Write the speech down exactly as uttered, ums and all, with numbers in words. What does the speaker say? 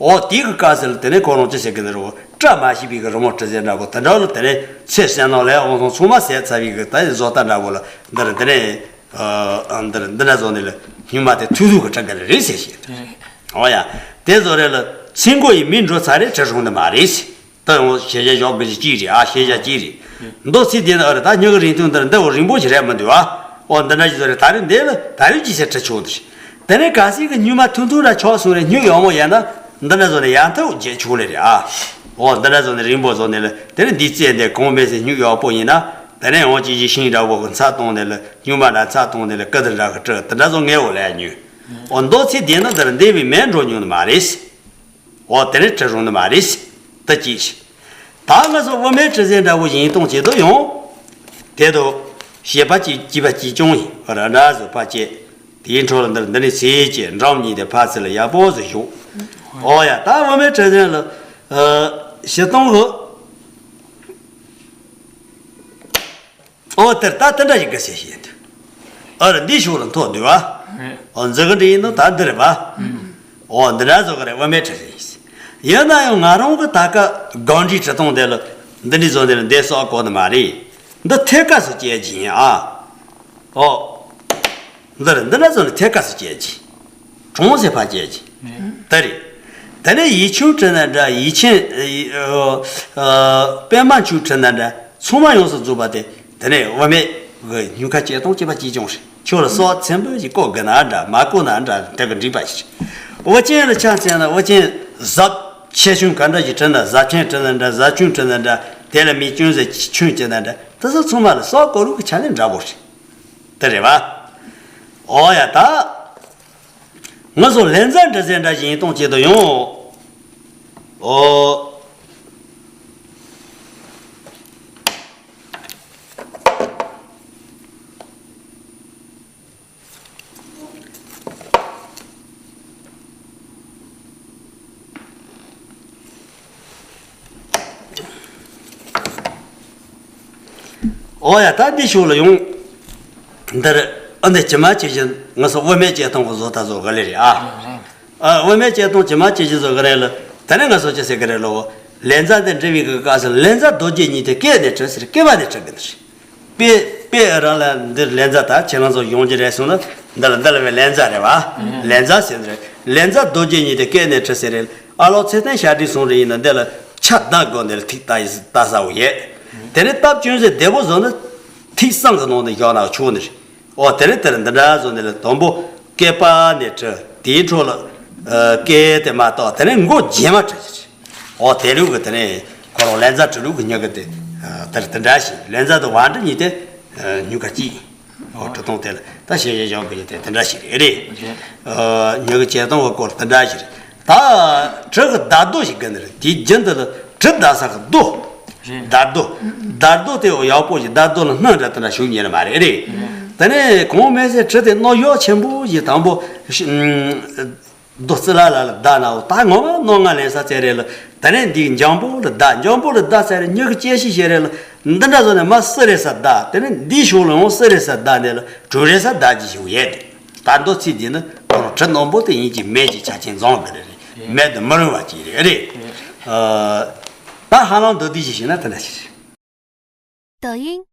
འོ་དེའི་གི་སྐབས་སུ་ལ་དེ་ནས་ཁོ་རང་ཅི་ཟེར་གི་ནི་རེད། བཀྲ་མ་ཤིས་པའི་གི་རི་མོ་བྲི་ཟེར་འདྲ་པོ་དེ་འདྲ་ལ་དེ་ནས་ཚེ་བསོད་ནམས་ལས་དབང་སོང་ཚང་མ་ཟད་ཚར་བའི་གི་ད་བཟོ་ལྟ་འདྲ་པོ་ལ་འདིར་དེ་ནས་ཨ་འདིར་འདི་འདྲ་བཟོ་ནས་ལ་སྨྱུག་མ་དེ་ཐུག་ཐུག་གི་བྲི་གི་ལ་རེད་ཟེར་ཞེས། འོ་ཡ། དེ་བཟོ་རེད་ལ་ཚིག་མགོ་ཡི་མིང་འགྲོ་ཚར་རེད་བྲི་རུང་ནི་མ་རེད་ཟེར། ད་ཡང་ཤེས་བྱ་ཞོག་གི་གཅིག་རེད་ཨ། ཤེས་བྱ་གཅིག་རེད། མདོ་ཚིག་དེ་ནི་ཨ་རེད། ད་སྨྱུག་གི་རིང་ཐུང་འདིར་འདི་འོ་རིང་པོ་ཞིག་རེད་མི་འདུག་ཨ། འོ་འདི་འདྲ་ཞིག་བཟོ་རེད། ད་རེས་འདི་ལ་ད་རེས་ཅི་ཟེར་བྲི་ཆོག་འདི་རེད། དེ་ནས་གལ་སྲིད་ཀྱི་སྨྱུག་མ་ཐུང་ཐུང་ར་ཆོག་སོང་རེད། སྨྱུག་ཡག་མོ་ཡིན་ན་འདི་འདྲ་བཟོ་ནས་ཡང་ཐུག་རྒྱས་ཆོག་ལེ་རེད་ཨ། འོ་འདི་འདྲ་བཟོ་ནས་རིང་པོ་བཟོ་ནས་ལ་དེ་ནས་འདི་རྩེ་འདི་གང་མེད་ཟེར་སྨྱུག་ཡག་པོ་ཡིན་ན་དེ་ནས་འོ་ཅི་ཞིག་ཤིང་འདྲ་བོ་གི་ཚ་བཏང་ནས་ལ་སྨྱུག་མ་འདྲ་ཚ་བཏང་ནས་ལ་ཀི་དེ་འདྲ་གི་བྲི་དེ་འདྲ་བཟོ་ངེས་འོ་ལས་སྨྱུག་འོ་མདོ་ཚིག་དེ་ནི་འདིར་འདས་པའི་མེ་འགྲོ་མྱོང་ནི་མ་རེད། འོ་དེ་ནས་བྲི་རུང་ནི་མ་རེད། ད་ཅི་ཞིག་ད་ང་ཚོ་དབུ་མའི་བྲི་ཟེར་འདྲ་བོ་ཡིན་གཏོང་བྱེད་དུ་ཡོང་། དེ་དུ་བྱེད་པ་གཅིག་བྱིས་པ་གཅིག་ཀྱང་ཡིན་ར་འདྲ་བཟོ་ཕ་བཅད། དེའི་འཕྲོ་ལ་འདིར་འདི་ནས་ཚེ་བཅད་འགྲམ་གཉིས་དེ་ཕ་ཚུལ་ལ་ཡག་པོ་བཟོ་ཞོག་འོ་ཡ། ད་དབུ་མའི་བྲི་ཟེར་ལ་ཨ་བྱེད་སྟངས་ཧུ། ཨོ་དེར་ད་དེ་འདྲ་ཞིག་གི་ཟེར་ཞིག་ཡིན་དུ། ཨ་ར་འདི་ཤུགས་ལ་མཐོ་འདུག་བ། ཨོ་འཛི་གི་འདྲི་ཡིན་ནོ་ད་འདི་རེད་བ། ཨོ་འདི་འདྲ་བཟོ་གི་རེད། དབུ་མའི་བྲི་ཟེར་ཡིན། ཡིན་ན་ཡང་ང་རང་གི་ད་ཀ་སྒང་འདྲི་བྲི་སྟངས་དེ་ལ་འདི་འདྲི་བཟོ་འདི་ལ་འདི་སོགས་གོ་ནི་མ་རེད། འདི་ཐད་ཀ་སུ་བཅད་ཀྱི་ཡིན་ཨ། ཨོ། འདི་རེད། འདི་འདྲ་བཟོ་ནི་ཐད་ཀ་སུ་བཅད་ཀྱི། གྲོང་ཟེར་ཕ་བཅད་ཀྱི། ད་རེད། དེ་ནས་ཡིག་ཆུང་བྲིས་ན་འདྲ། ཡིག་ཆེན་ཨ་ཨ་པད་མ་ཆུང་བྲིས་ན་འདྲ། ཚང་མ་ཡོངས་སུ་རྫོགས་པ་དེ་དེ་ནས་དབུ་མེད་གི་སྨྱུག་ཁ་བཅད་སྟངས་བཅས་པ་གཅིག་ཀྱང་རེད། ཁྱོད་ལ་སོགས་ཚན་པོ་ཞིག་བཀོད་དགོས་ན་འདྲ་མ་བཀོད་ན་འདྲ་དེ་གི་འགྲིག་པ་ཞིག་དབུ་ཅན་ལ་ཆ་མཚོན་ན་དབུ་ཅན་གཟབ་ཆེ་ཆུང་ག་འདྲ་ཞིག་བྲིས་ན། གཟབ་ཆེན་བྲིས་ན་འདྲ། གཟབ་ཆུང་བྲིས་ན་འདྲ། དེ་ལ་མི་ཆུང་ཟེར་ཆུང་བྱས་ན་འདྲ། དེ་ཚོ་ཚང་མ་ལ་སོགས་བཀོད་ལུགས་ཀྱི་ཆ་ནས་འདྲ་པོ་རེད། དེ་རེད་བ། ཨོ་ཡ་ད། ང་ཚོ་ལན་ཚ་འདྲི་ཟེར་འདྲ་ཞིག་ཡིན་གཏོང་བྱེད་དུ་ཡོང་། ཨོ། ཨོ་ཡ་ད་འདི་ཤུགས་ལ་ཡོང་། འདིར་ཨ་འདི་ཇི་མ་ཇི་བཞིན་ང་ཚོ་དབུ་མེད་བཅད་སྟངས་གི་བཟོ་ལྟ་བཟོ་ག་ལེ་རེད་ཨ། ཨ་དབུ་མེད་བཅད་སྟངས་ཇི་མ་ཇི་བཞིན་བཟོ་ག་རེད་ལ། ད་ནི་ང་ཚོ་ཅི་ཟེར་གི་རེད་ལོ། ལན་ཚ་འདི་འབྲི་བའི་གི་སྐབས་སུ་ལན་ཚ་རྡོ་རྗེ་གཉིས་དེ་སྐད་ནས་བྲི་ཟེར། སྐེད་པ་ནས་བྲི་གི་འདི་རེད། དཔེ་དཔེ་རང་ལ་འདིར་ལན་ཚ་ད་ཁྱེད་རང་ཚོ་ཡོང་རྒྱུ་རེད་སོང་ན་འདི་ལ་འདི་ལ་བའི་ལན་ཚ་རེད་བ། ལན་ཚ་ཟེར་འདི་རེད། ལན་ཚ་རྡོ་རྗེ་གཉིས་དེ་སྐད་ནས་བྲི་ཟེར་རེད། ཨ་ལོ་ཚེ་བརྟན་ཞབས་དྲུང་གསུང་རེ་ཡིན་ན་འདི་ལ་ཆ་བདག་དགོས་འདི་ལ་ཐིག་ལྟ་ཡི་ལྟ་ས་བོ་ཡས། དེ་ནས་སྟབས་ཅུང་ཟད་བདེ་པོ་བཟོ་ན་ཐིག་གསང་གི་ནང་དུ་བཞག་ན་ཆོག་ནི་རེད། ཨོ་དེ་རིང་དེར་འདི་འདྲ་བཟོ་ནས་ལ་དང་པོ་སྐེད་པ་ནས་བྲི། དེའི་འཕྲོ་ལ་ཨ་སྐེ་དེ་མ་གཏོགས་དེ་ནས་མགོ་རྗེས་མ་བྲི་ཟེར། ཨོ་དེ་ལུགས་ཀྱི་དེ་ནས་ཁོ་རང་ལན་ཚ་བྲི་ལུགས་ཀྱི་མྱི་གི་དེ་ཨ་དེར་དེ་འདྲ་ཞིག་ལན་ཚ་དང་བ་འབྲི་གཉིས་དེ་ཨ་སྨྱུག་ཁ་གཅིག་ཨོ་བྲི་སྟངས་དེ་ལ་ད་ཤེས་བྱ་བཞག་གི་དེ་དེ་འདྲ་ཞིག་རེད། རེད། ཨ་སྨྱུག་གི་བྱེད་སྟངས་བ་སྐོར་དེ་འདྲ་ཞིག་རེད། ད་བྲི་གི་བརྡ་རྡོ་ཞིག་གི་ནི་རེད། དེའི་རྒྱུན་དུ་ལ་བྲི་བརྡ་ས་གི་རྡོ། རེད། བརྡ་རྡོ། བརྡ་རྡོ་དེ་ཡག་པོ་ཞིག་བརྡ་རྡོ་ལ་སྣ་འདྲ་དེ་འདྲ་ཞུགས་ཉེ་ར་མ་རེད། རེད། དེ་ནས་གོང་མེད་སའི་བྲི་དེ་རྣོ་ཡོག་ཆེན་པོ་ཞིག་དང་པོ་ཤི་ཨུམ་རྡོ་རྩི་ལ་ལ་ལ་བརྡ་ན་འོ་ད་ངོ་མ་རྣོ་ང་ལེན་ས་ཚད་རེད་ལ། དེ་ནས་འདི་འཇམ་པོ་ལ་བརྡ། འཇམ་པོ་ལ་བརྡ་ཚད་རེད། མྱི་གི་དཔྱད་ཤེས་བྱེད་རེད་ལ། འདི་འདྲ་བཟོ་ནས་མ་སི་རེད་ས་བརྡ། དེ་ནས་འདིའི་ཤུགས་ལ་འོང་སི་རེད་ས་བརྡ་ནས་ལ་གྲུ་རེད་ས་བརྡ་ཅིག་ཞུགས་ཡས་རེད། ད་མདོ་ཚིག་འདི་ནི་ཁོ་རང་བྲི་རྣོན་པོ་དེ་ཡིན་གྱི་མེད་ཀྱི་ཆ་རྐྱེན་འཛོམས་གི་རེད། རེད། མེད་དུ་མི་རུང་བ་ཅིག་རེད། རེད། ཨ་ད་ཧ་ལམ་མདོ་སྡེ་ཞིག་ཤེས་ན་དེ་འདྲ་ཞིག་རེད། 抖音